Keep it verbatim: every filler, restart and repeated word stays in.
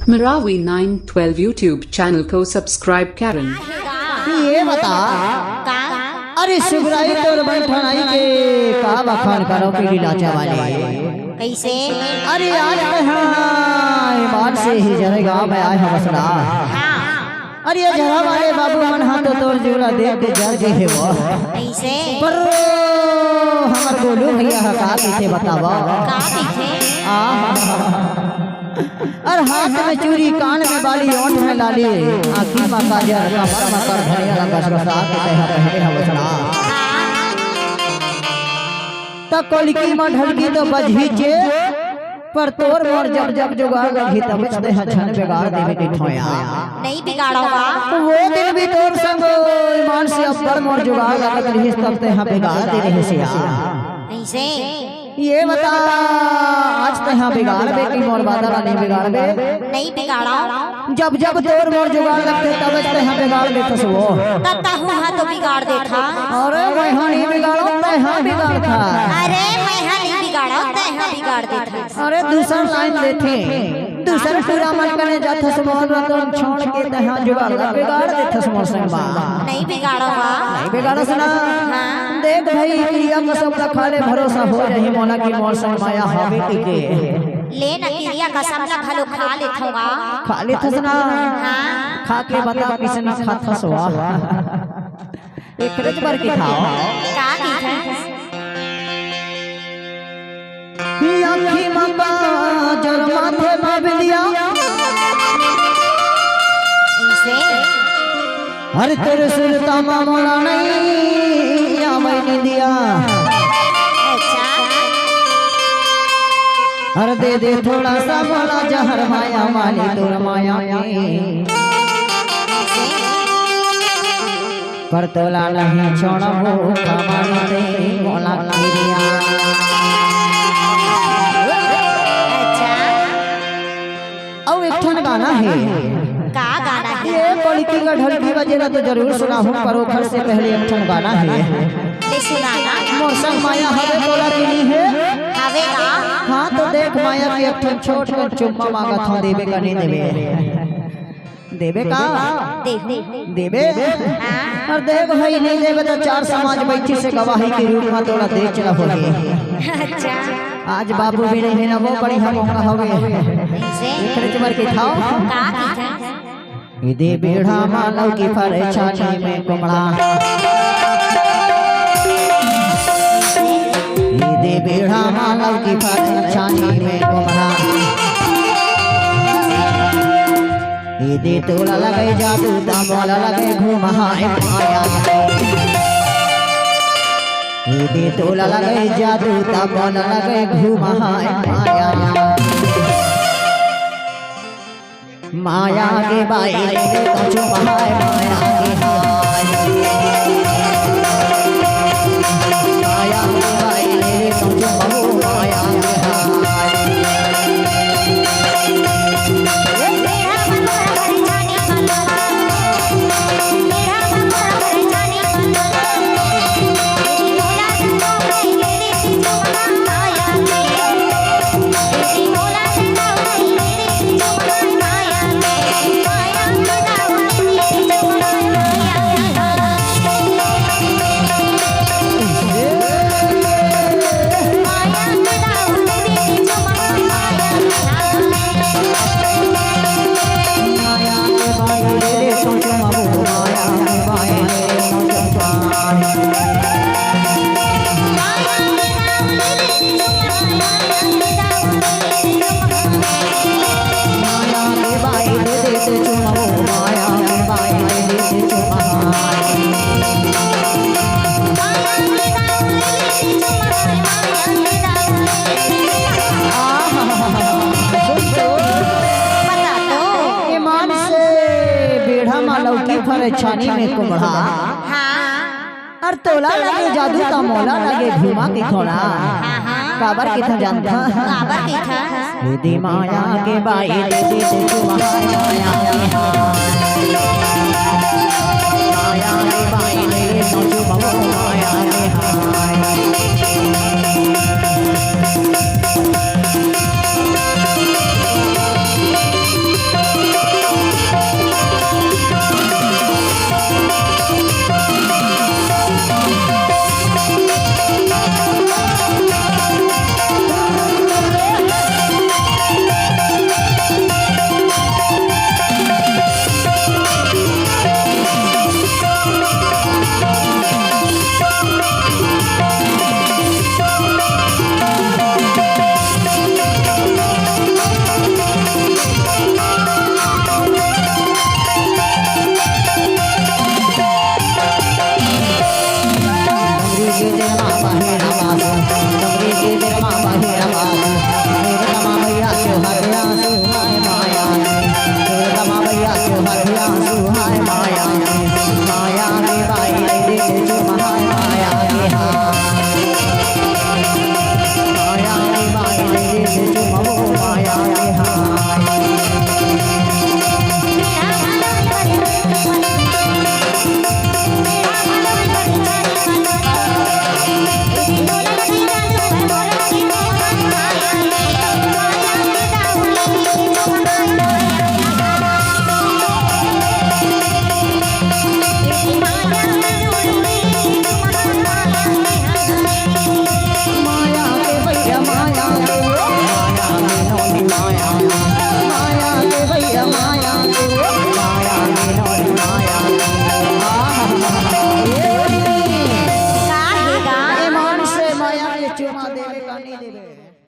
Marawi nine twelve YouTube channel को subscribe करें। ये बता, अरे सुगराई तोर बंठनाई के का बखान करो कि लीला चवाले। कैसे? अरे आज तो हाँ, ईमान से ही जरे गाँव में आए हवस ना। हाँ। अरे ये जरा वाले बाबू मन हा तो तोर जुड़ा देख के जर गे हे वो। कैसे? पर हमर गोलू भैया हा का कहिथे बतावा। का कहिथे? आ, अरे हाथ में चूड़ी, कान में बाली, ओंठ में लाली, आँखी में काजर, कमर में करधनिया, गसगसा के तैं हा पहने हवस ना। त कोलकी में ढलकी तो बजही चे, पर तोर मोर जब जब जुगाड़ लगही, तब तैं हा झन बिगाड़ देबे कहिथों यार। नहीं बिगाड़ोगा। वो दिन भी तोर संग ईमान से अब्बड़ मोर जुगाड़ लगत रहिस, तब तैं हा बिगाड़ दे रहिस यार। ऐसे? ये बता, आज तैं हा बिगाड़बे कि मोर बादल ला नहीं बिगाड़बे? नहीं बिगाड़ो। जब जब तोर मोर जुगाड़ लगथे, तब तैं हा बिगाड़ देथस वो। त तहूँ हा तो बिगाड़ देथा। अरे मैं हा नहीं बिगाड़ो, तैं हा बिगाड़था। अरे मैं हा नहीं बिगाड़ो, तैं हा बिगाड़ देथा। अरे दूसर लाइन देथे, दूसर टूरा मन कने जाथस मोर रतन छोड़ के, तैं हा जुगाड़ ला बिगाड़ देथस मोर संगवा। नहीं बिगाड़ोगा। नहीं बिगाड़स ना। हाँ। देख भाई, किरिया कसम ला खा ले, भरोसा हो जाही मोला कि मोर संग माया हवे कहिके। ले ना किरिया कसम ला घलो खा लेथों गा। खा लेथस ना। हाँ। खा के बता किसे ना खाथस वा। एकरेच बर के खाओ। का कहिथे? आँखी मा काजर, माथे मा बिंदिया। ऐसे? अरे तोर सुरता मा मोला नहीं आवय निंदिया। अच्छा। अरे दे दे थोड़ा सा मोला जहर माया वाली तोर माया में। पर तोला नहीं छोड़बो, खबर दे मोला किरिया। अच्छा। अउ एक ठन गाना हे। का गाना हे? ये कोलकी का ढोलकी बजेला तो जरूर सुनाहूँ, पर ओखर से पहले एक ठन गाना हे। ले सुनाना। मोर संग माया हवे तोला कि नइ हे। हवे ना। हाँ तो देख माया के एक ठन छोट कन चुम्मा मांगत हँव, देबे का नइ देबे? देबे का? देहूँ। देबे? हाँ। अउ देख भाई, नइ देबे त चार समाज बइठिस हे गवाही के रूप म तोला दे चला होही। अच्छा। आज बाबू भी नइ हे ना, वो बड़ी हम हवे। ऐसे? एकरेच बर के खाओ। का कहिथे? इदे बेड़ा मा लौकी फरे छानी में कुमड़ा। इदे बेड़ा मा लौकी फरे छानी में कुमड़ा। इदे तोला लगे जादू त मोला लगे घुमाए माया। इदे तोला लगे जादू त मोला लगे घुमाए माया। माया के बाई ले ले तो चुमाए माया के हाय। माया के बाई ले ले तो चुमाओ माया के हाय। ईमान से बेड़ा मा लौकी फरे छानी में कुमड़ा। हाँ। अउ तोला लगे जादू त मोला लगे घुमा के खोड़ा। हाँ, हाँ। काबर कहिथस जानथस? काबर कहिथस? दीदी माया के बाई दीदी से चुमा माया के हाय। माया के बाई दीदी से चुमा माया के हाय।